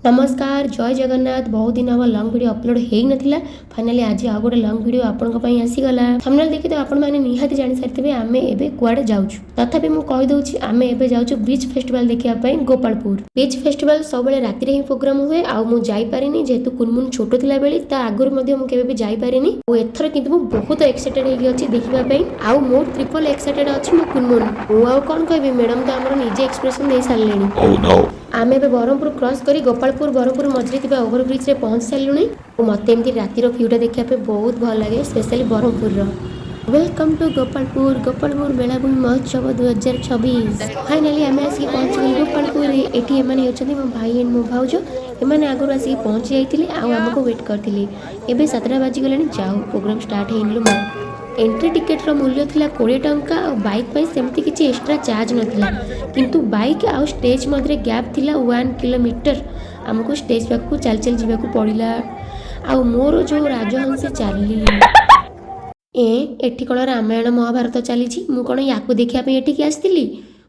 ନମସ୍କାର, ଜୟ ଜଗନ୍ନାଥ। ବହୁତ ଦିନ ହେବ ଲଙ୍ଗ୍ ଭିଡ଼ିଓ ଅପଲୋଡ଼ ହେଇନଥିଲା। ଫାଇନାଲି ଆଜି ଆଉ ଗୋଟେ ଲଙ୍ଗ୍ ଭିଡ଼ିଓ ଆପଣଙ୍କ ପାଇଁ ଆସିଗଲା। ଥମ୍ବନେଲ୍ ଦେଖି ତ ଆପଣମାନେ ନିହାତି ଜାଣିସାରିଥିବେ ଆମେ ଏବେ କୁଆଡ଼େ ଯାଉଛୁ। ତଥାପି ମୁଁ କହିଦେଉଛି, ଆମେ ଏବେ ଯାଉଛୁ ବିଚ୍ ଫେଷ୍ଟିଭାଲ ଦେଖିବା ପାଇଁ ଗୋପାଳପୁର। ବିଚ୍ ଫେଷ୍ଟିଭାଲ ସବୁବେଳେ ରାତିରେ ହିଁ ପ୍ରୋଗ୍ରାମ ହୁଏ ଆଉ ମୁଁ ଯାଇପାରିନି, ଯେହେତୁ କୁନମୁନ ଛୋଟ ଥିଲା ବେଳେ। ତା ଆଗରୁ ମଧ୍ୟ ମୁଁ କେବେ ବି ଯାଇପାରିନି। ଆଉ ଏଥର କିନ୍ତୁ ମୁଁ ବହୁତ ଏକ୍ସାଇଟେଡ୍ ହେଇକି ଅଛି ଦେଖିବା ପାଇଁ। ଆଉ ମୁଁ ଟ୍ରିପଲ ଏକ୍ସାଇଟେଡ୍ ଅଛି ମୋ କୁନମୁନ। ମୁଁ ଆଉ କ'ଣ କହିବି, ମ୍ୟାଡ଼ାମ ତ ଆମର ନିଜେ ଏକ୍ସପ୍ରେସନ ଦେଇ ସାରିଲେଣି। Oh no. ଆମେ ଏବେ ବ୍ରହ୍ମପୁର କ୍ରସ୍ କରି ଗୋପାଳପୁର ବ୍ରହ୍ମପୁର ମଝିରେ ଥିବା ଓଭରବ୍ରିଜରେ ପହଞ୍ଚି ସାରିଲୁଣି। ଆଉ ମୋତେ ଏମିତି ରାତିର ଭ୍ୟୁଟା ଦେଖିବା ପାଇଁ ବହୁତ ଭଲ ଲାଗେ, ସ୍ପେଶାଲି ବ୍ରହ୍ମପୁରର। Welcome to Gopalpur, Gopalpur ବେଳାଭୂମି ମହୋତ୍ସବ 2026। ଫାଇନାଲି ଆମେ ଆସିକି ପହଞ୍ଚିଗଲୁ ଗୋପାଳପୁରରେ। ଏଠି ଏମାନେ ହେଉଛନ୍ତି ମୋ ଭାଇ ଆଣ୍ଡ ମୋ ଭାଉଜ। ଏମାନେ ଆଗରୁ ଆସିକି ପହଞ୍ଚି ଯାଇଥିଲେ ଆଉ ଆମକୁ ୱେଟ୍ କରିଥିଲେ। ଏବେ 7ଟା ବାଜିଗଲାଣି, ଯାଉ ପ୍ରୋଗ୍ରାମ ଷ୍ଟାର୍ଟ ହେଇନି ମା। ଏଣ୍ଟ୍ରି ଟିକେଟ୍ର ମୂଲ୍ୟ ଥିଲା 20 ଟଙ୍କା ଆଉ ବାଇକ୍ ପାଇଁ ସେମିତି କିଛି ଏକ୍ସଟ୍ରା ଚାର୍ଜ ନଥିଲା। କିନ୍ତୁ ବାଇକ୍ ଆଉ ଷ୍ଟେଜ୍ ମଧ୍ୟରେ ଗ୍ୟାପ୍ ଥିଲା 1 କିଲୋମିଟର। ଆମକୁ ଷ୍ଟେଜ୍ ପାଖକୁ ଚାଲି ଚାଲି ଯିବାକୁ ପଡ଼ିଲା। ଆଉ ମୋର ଯେଉଁ ରାଜହଂସୀ ଚାଲି ଏ, ଏଠି କ'ଣ ରାମାୟଣ ମହାଭାରତ ଚାଲିଛି? ମୁଁ କ'ଣ ୟାକୁ ଦେଖିବା ପାଇଁ ଏଠିକି ଆସିଥିଲି?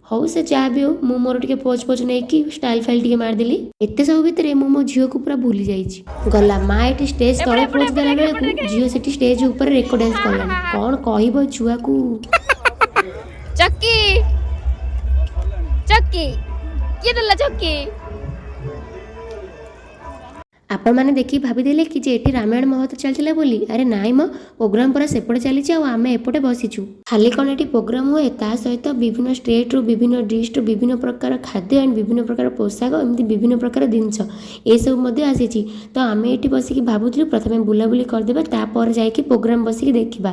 ହଉ, ସେ ଯାହା ବି ହଉ, ମୁଁ ମୋର ଟିକେ ପୋଜ୍ ଫୋଜ୍ ନେଇକି ଷ୍ଟାଇଲ୍ ଫାଇଲ୍ ଟିକେ ମାରିଦେଲି। ଏତେ ସବୁ ଭିତରେ ମୁଁ ମୋ ଝିଅକୁ ପୁରା ଭୁଲି ଯାଇଛି। ଗଲା ମା ଏଠି ଷ୍ଟେଜ୍ ତଳେ ପୋଜ୍ ଦେଲା ବେଳକୁ ଝିଅ ସେଠି ଷ୍ଟେଜ୍ ଉପରେ ରେକର୍ଡ ଡ୍ୟାନ୍ସ କଲାଣି। କ'ଣ କହିବ ଛୁଆକୁ? ଚକି ଚକି, କିଏ ଦେଲା ଚକି? ଆପଣମାନେ ଦେଖିକି ଭାବିଦେଲେ କି ଯେ ଏଠି ରାମାୟଣ ମହାଭାରତ ଚାଲିଥିଲା ବୋଲି। ଆରେ ନାଇଁ ମ, ପ୍ରୋଗ୍ରାମ ପୁରା ସେପଟେ ଚାଲିଛି ଆଉ ଆମେ ଏପଟେ ବସିଛୁ। ଖାଲି କ'ଣ ଏଠି ପ୍ରୋଗ୍ରାମ ହୁଏ, ତା ସହିତ ବିଭିନ୍ନ ଷ୍ଟେଟ୍ରୁ, ବିଭିନ୍ନ ଡିଷ୍ଟ୍ରିକ୍ଟରୁ ବିଭିନ୍ନ ପ୍ରକାର ଖାଦ୍ୟ ଆଣ୍ଡ ବିଭିନ୍ନ ପ୍ରକାର ପୋଷାକ, ଏମିତି ବିଭିନ୍ନ ପ୍ରକାର ଜିନିଷ ଏସବୁ ମଧ୍ୟ ଆସିଛି। ତ ଆମେ ଏଠି ବସିକି ଭାବୁଥିଲୁ ପ୍ରଥମେ ବୁଲାବୁଲି କରିଦେବା, ତାପରେ ଯାଇକି ପ୍ରୋଗ୍ରାମ ବସିକି ଦେଖିବା,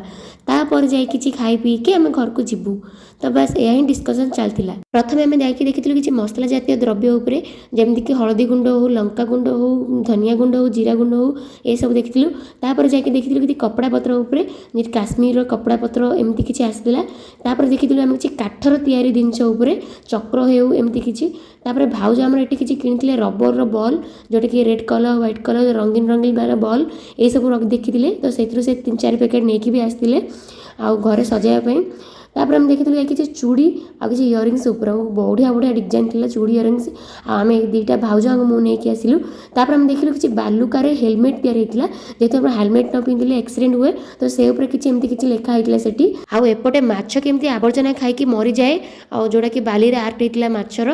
ତାପରେ ଯାଇ କିଛି ଖାଇ ପିଇକି ଆମେ ଘରକୁ ଯିବୁ। ତ ବାସ୍, ଏହା ହିଁ ଡିସ୍କସନ୍ ଚାଲିଥିଲା। ପ୍ରଥମେ ଆମେ ଯାଇକି ଦେଖିଥିଲୁ କିଛି ମସଲା ଜାତୀୟ ଦ୍ରବ୍ୟ ଉପରେ, ଯେମିତିକି ହଳଦୀ ଗୁଣ୍ଡ ହଉ, ଲଙ୍କା ଗୁଣ୍ଡ ହଉ, ଧନିଆ ଗୁଣ୍ଡ ହଉ, ଜିରା ଗୁଣ୍ଡ ହଉ, ଏସବୁ ଦେଖିଥିଲୁ। ତାପରେ ଯାଇକି ଦେଖିଥିଲୁ କିଛି କପଡ଼ା ପତ୍ର ଉପରେ, ଯେମିତି କାଶ୍ମୀରର କପଡ଼ା ପତ୍ର, ଏମିତି କିଛି ଆସିଥିଲା। ତାପରେ ଦେଖିଥିଲୁ ଆମେ କିଛି କାଠର ତିଆରି ଜିନିଷ ଉପରେ, ଚକ୍ର ହେଉ, ଏମିତି କିଛି। ତାପରେ ଭାଉଜ ଆମର ଏଠି କିଛି କିଣିଥିଲେ ରବରର ବଲ୍, ଯେଉଁଟାକି ରେଡ଼୍ କଲର୍, ହ୍ୱାଇଟ୍ କଲର୍, ରଙ୍ଗୀନ ରଙ୍ଗୀନ ବାଲା ବଲ୍, ଏସବୁ ଦେଖିଥିଲେ। ତ ସେଥିରୁ ସେ ତିନି ଚାରି ପ୍ୟାକେଟ୍ ନେଇକି ବି ଆସିଥିଲେ ଆଉ ଘରେ ସଜାଇବା ପାଇଁ। ତାପରେ ଆମେ ଦେଖିଥିଲୁ କିଛି ଚୁଡ଼ି ଆଉ କିଛି ଇୟରିଙ୍ଗସ୍ ଉପରେ। ଆଉ ବଢ଼ିଆ ବଢ଼ିଆ ଡିଜାଇନ୍ ଥିଲା ଚୁଡ଼ି, ଇୟରିଙ୍ଗସ୍। ଆଉ ଆମେ ଦୁଇଟା ଭାଉଜ ଆଉ ମୁଁ ନେଇକି ଆସିଲୁ। ତାପରେ ଆମେ ଦେଖିଲୁ କିଛି ବାଲୁକାରେ ହେଲମେଟ୍ ତିଆରି ହେଇଥିଲା। ଯେହେତୁ ଆମର ହେଲମେଟ୍ ନ ପିନ୍ଧିଲେ ଆକ୍ସିଡେଣ୍ଟ ହୁଏ, ତ ସେ ଉପରେ କିଛି ଏମିତି କିଛି ଲେଖା ହେଇଥିଲା ସେଠି। ଆଉ ଏପଟେ ମାଛ କେମିତି ଆବର୍ଜନା ଖାଇକି ମରିଯାଏ, ଆଉ ଯେଉଁଟାକି ବାଲିରେ ଆର୍ଟ ହେଇଥିଲା ମାଛର,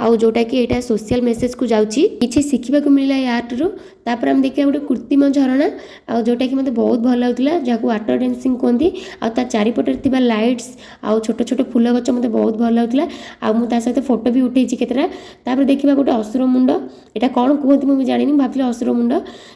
ଆଉ ଯେଉଁଟାକି ଏଇଟା ସୋସିଆଲ ମେସେଜକୁ ଯାଉଛି। କିଛି ଶିଖିବାକୁ ମିଳିଲା ଏ ଆର୍ଟରୁ। ତାପରେ ଆମେ ଦେଖିବା ଗୋଟେ କୃତ୍ରିମ ଝରଣା, ଆଉ ଯେଉଁଟାକି ମୋତେ ବହୁତ ଭଲ ଲାଗୁଥିଲା, ଯାହାକୁ ୱାଟର ଡ୍ୟାନ୍ସିଂ କୁହନ୍ତି। ଆଉ ତା ଚାରିପଟରେ ଥିବା ଲାଇଟ୍ସ ଆଉ ଛୋଟ ଛୋଟ ଫୁଲ ଗଛ ମୋତେ ବହୁତ ଭଲ ଲାଗୁଥିଲା। ଆଉ ମୁଁ ତା ସହିତ ଫଟୋ ବି ଉଠେଇଛି କେତେଟା। ତାପରେ ଦେଖିବା ଗୋଟେ ଅସୁର ମୁଣ୍ଡ। ଏଇଟା କ'ଣ କୁହନ୍ତି ମୁଁ ବି ଜାଣିନି, ମୁଁ ଭାବିଥିଲି ଅସୁର ମୁଣ୍ଡ।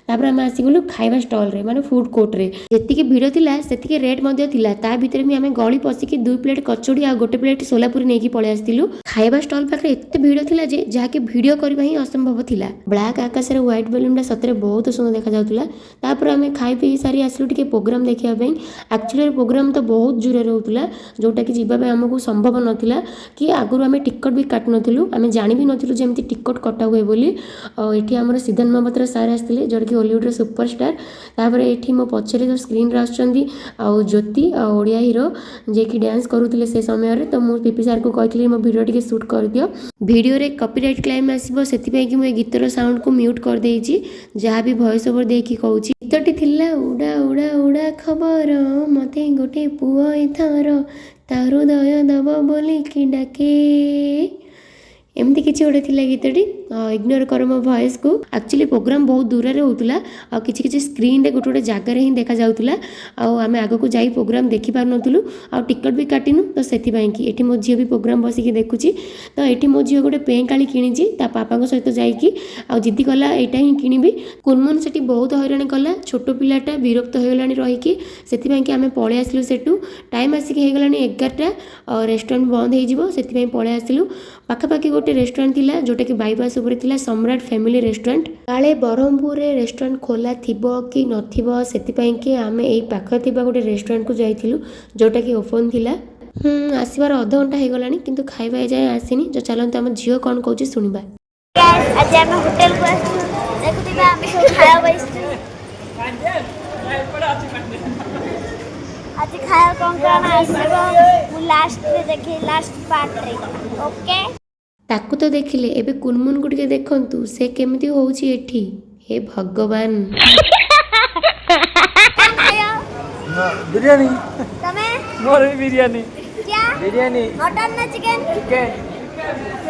ତାପରେ ଆମେ ଆସିଗଲୁ ଖାଇବା ଷ୍ଟଲରେ, ମାନେ ଫୁଡ୍ କୋର୍ଟରେ। ଯେତିକି ଭିଡ଼ ଥିଲା, ସେତିକି ରେଟ୍ ମଧ୍ୟ ଥିଲା। ତା ଭିତରେ ବି ଆମେ ଗଳି ପଶିକି ଦୁଇ ପ୍ଲେଟ୍ କଚୋଡ଼ି ଆଉ ଗୋଟେ ପ୍ଲେଟ୍ ସୋଲାପୁରୀ ନେଇକି ପଳେଇ ଆସିଥିଲୁ। ଖାଇବା ଷ୍ଟଲ୍ ପାଖରେ ଏତେ ଭିଡ଼ ଥିଲା ଯେ ଯାହାକି ଭିଡ଼ିଓ କରିବା ହିଁ ଅସମ୍ଭବ ଥିଲା। ବ୍ଲାକ୍ ଆକାଶରେ ହ୍ୱାଇଟ୍ ବେଲୁନଟା ସତରେ ବହୁତ ସୁନ୍ଦର ଦେଖାଯାଉଥିଲା। ତାପରେ ଆମେ ଖାଇ ପିଇ ସାରି ଆସିଲୁ ଟିକେ ପ୍ରୋଗ୍ରାମ ଦେଖିବା ପାଇଁ। ଆକ୍ଚୁଆଲି ପ୍ରୋଗ୍ରାମ ତ ବହୁତ ଜୋରରେ ରହୁଥିଲା, ଯେଉଁଟାକି ଯିବା ପାଇଁ ଆମକୁ ସମ୍ଭବ ନଥିଲା କି ଆଗରୁ ଆମେ ଟିକଟ୍ ବି କାଟିନଥିଲୁ। ଆମେ ଜାଣି ବି ନଥିଲୁ ଯେ ଏମିତି ଟିକଟ୍ କଟା ହୁଏ ବୋଲି। ଆଉ ଏଠି ଆମର ସିଦ୍ଧାନ୍ତ ମହାପାତ୍ର ସାର୍ ଆସିଥିଲେ, ଯେଉଁଟାକି ଓଲିଉଡ଼ର ସୁପରଷ୍ଟାର। ତାପରେ ଏଠି ମୋ ପଛରେ ଯେଉଁ ସ୍କ୍ରିନ୍ରେ ଆସୁଛନ୍ତି ଆଉ ଜ୍ୟୋତି, ଆଉ ଓଡ଼ିଆ ହିରୋ, ଯିଏକି ଡ୍ୟାନ୍ସ କରୁଥିଲେ ସେ ସମୟରେ। ତ ମୁଁ ପିପି ସାର୍କୁ କହିଥିଲି, ମୋ ଭିଡ଼ିଓ ଟିକେ ସୁଟ୍ କରିଦିଅ। ଭିଡ଼ିଓରେ କପିରାଇଟ୍ କ୍ଲେମ୍ ଆସିବ, ସେଥିପାଇଁ କି ମୁଁ ଏ ଗୀତର ସାଉଣ୍ଡକୁ ମ୍ୟୁଟ୍ କରିଦେଇଛି, ଯାହା ବି ଭଏସ୍ ଓଭର ଦେଇକି କହୁଛି। ଗୀତଟି ଥିଲା, "ଉଡ଼ା ଉଡ଼ା ଉଡ଼ା ଖବର, ମତେ ଗୋଟେ ପୁଅ ଏଥର, ତା ହୃଦୟ ଦବ ବୋଲିକି ଡାକେ", ଏମିତି କିଛି ଗୋଟେ ଥିଲା ଗୀତଟି। ଇଗ୍ନୋର କର ମୋ ଭଏସ୍କୁ। ଆକ୍ଚୁଆଲି ପ୍ରୋଗ୍ରାମ ବହୁତ ଦୂରରେ ହେଉଥିଲା ଆଉ କିଛି କିଛି ସ୍କ୍ରିନ୍ରେ ଗୋଟେ ଗୋଟେ ଜାଗାରେ ହିଁ ଦେଖାଯାଉଥିଲା। ଆଉ ଆମେ ଆଗକୁ ଯାଇ ପ୍ରୋଗ୍ରାମ ଦେଖିପାରୁନଥିଲୁ ଆଉ ଟିକଟ୍ ବି କାଟିନୁ। ତ ସେଥିପାଇଁ କି ଏଠି ମୋ ଝିଅ ବି ପ୍ରୋଗ୍ରାମ ବସିକି ଦେଖୁଛି। ତ ଏଠି ମୋ ଝିଅ ଗୋଟେ ପେଁକାଳି କିଣିଛି ତା ବାପାଙ୍କ ସହିତ ଯାଇକି, ଆଉ ଜିଦି କଲା, ଏଇଟା ହିଁ କିଣିବି। କୁନମୁନ ସେଠି ବହୁତ ହଇରାଣ କଲା। ଛୋଟ ପିଲାଟା ବିରକ୍ତ ହେଇଗଲାଣି ରହିକି। ସେଥିପାଇଁ କି ଆମେ ପଳେଇ ଆସିଲୁ ସେଠୁ। ଟାଇମ୍ ଆସିକି ହେଇଗଲାଣି 11ଟା, ଆଉ ରେଷ୍ଟୁରାଣ୍ଟ ବନ୍ଦ ହେଇଯିବ, ସେଥିପାଇଁ ପଳେଇ ଆସିଲୁ। ପାଖାପାଖି ଗୋଟେ ରେଷ୍ଟୁରାଣ୍ଟ ଥିଲା, ଯେଉଁଟାକି ବାଇପାସ୍ ଉପରେ ଥିଲା, ସମ୍ରାଟ ଫ୍ୟାମିଲି ରେଷ୍ଟୁରାଣ୍ଟ। କାଳେ ବ୍ରହ୍ମପୁରରେ ରେଷ୍ଟୁରାଣ୍ଟ ଖୋଲା ଥିବ କି ନଥିବ, ସେଥିପାଇଁ କି ଆମେ ଏଇ ପାଖରେ ଥିବା ଗୋଟେ ରେଷ୍ଟୁରାଣ୍ଟକୁ ଯାଇଥିଲୁ, ଯେଉଁଟାକି ଓପନ୍ ଥିଲା। ଆସିବାର ଅଧଘଣ୍ଟା ହେଇଗଲାଣି, କିନ୍ତୁ ଖାଇବା ଏଯାଏଁ ଆସିନି। ତ ଚାଲନ୍ତୁ, ଆମ ଝିଅ କ'ଣ କହୁଛି ଶୁଣିବା। Guys, ଆଜି ଆମେ ହୋଟେଲକୁ ଆସିଛୁ। ଦେଖୁଥିବେ, ଆମେ ସବୁ ଖାଇବାକୁ ଆସିଛୁ। ଆଜି ଖାଇବା କ'ଣ କ'ଣ ଆସିବ, ମୁଁ ଲାଷ୍ଟରେ ଦେଖି, ଲାଷ୍ଟ ପାର୍ଟରେ। ଓକେ। ତାକୁ ତ ଦେଖିଲେ, ଏବେ କୁନମୁନକୁ ଟିକେ ଦେଖନ୍ତୁ, ସେ କେମିତି ହେଉଛି ଏଠି। ହେ ଭଗବାନ! କଣ ଖାଇବ? ବିରିୟାନୀ। ତମେ? ମୋର ବି ବିରିୟାନୀ। क्या? ବିରିୟାନୀ। मटन ନା ଚିକେନ? ଚିକେନ।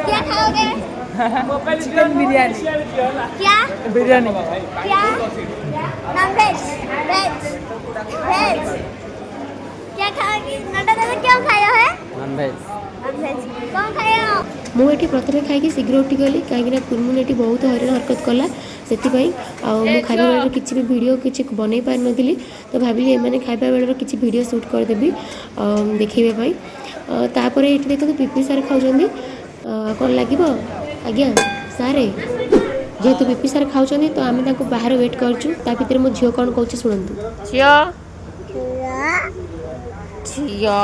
क्या खाओगे? ଚିକେନ ବିରିୟାନୀ। क्या? ବିରିୟାନୀ। क्या? नॉन वेज, वेज, वेज क्या खाओगे? नड्डा दादा, क्यों खाया है? Non veg. Non veg କଣ ଖାଇବ? ମୁଁ ଏଠି ପ୍ରଥମେ ଖାଇକି ଶୀଘ୍ର ଉଠିଗଲି, କାହିଁକିନା କୁନମୁନ ଏଠି ବହୁତ ହଇରାଣ ହରକତ କଲା ସେଥିପାଇଁ। ଆଉ ମୁଁ ଖାଇବା ବେଳରେ କିଛି ବି ଭିଡ଼ିଓ କିଛି ବନେଇ ପାରିନଥିଲି, ତ ଭାବିଲି ଏମାନେ ଖାଇବା ବେଳର କିଛି ଭିଡ଼ିଓ ସୁଟ୍ କରିଦେବି ଦେଖେଇବା ପାଇଁ। ତାପରେ ଏଠି ଦେଖନ୍ତୁ, ପିପି ସାର୍ ଖାଉଛନ୍ତି। କ'ଣ ଲାଗିବ ଆଜ୍ଞା ସାରେ? ଯେହେତୁ ପିପି ସାର୍ ଖାଉଛନ୍ତି, ତ ଆମେ ତାଙ୍କୁ ବାହାରେ ୱେଟ୍ କରୁଛୁ। ତା ଭିତରେ ମୋ ଝିଅ କ'ଣ କହୁଛି ଶୁଣନ୍ତୁ। ଝିଅ, ଝିଅ,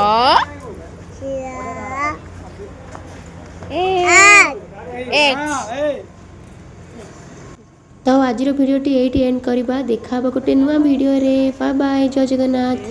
ଏ ଏଚ୍। ତ ଆଜିର ଭିଡ଼ିଓଟି ଏଇଠି ଏଣ୍ଡ କରିବା। ଦେଖା ହେବ ଗୋଟେ ନୂଆ ଭିଡ଼ିଓରେ। ବାଏ ବାଏ, ଜୟ ଜଗନ୍ନାଥ।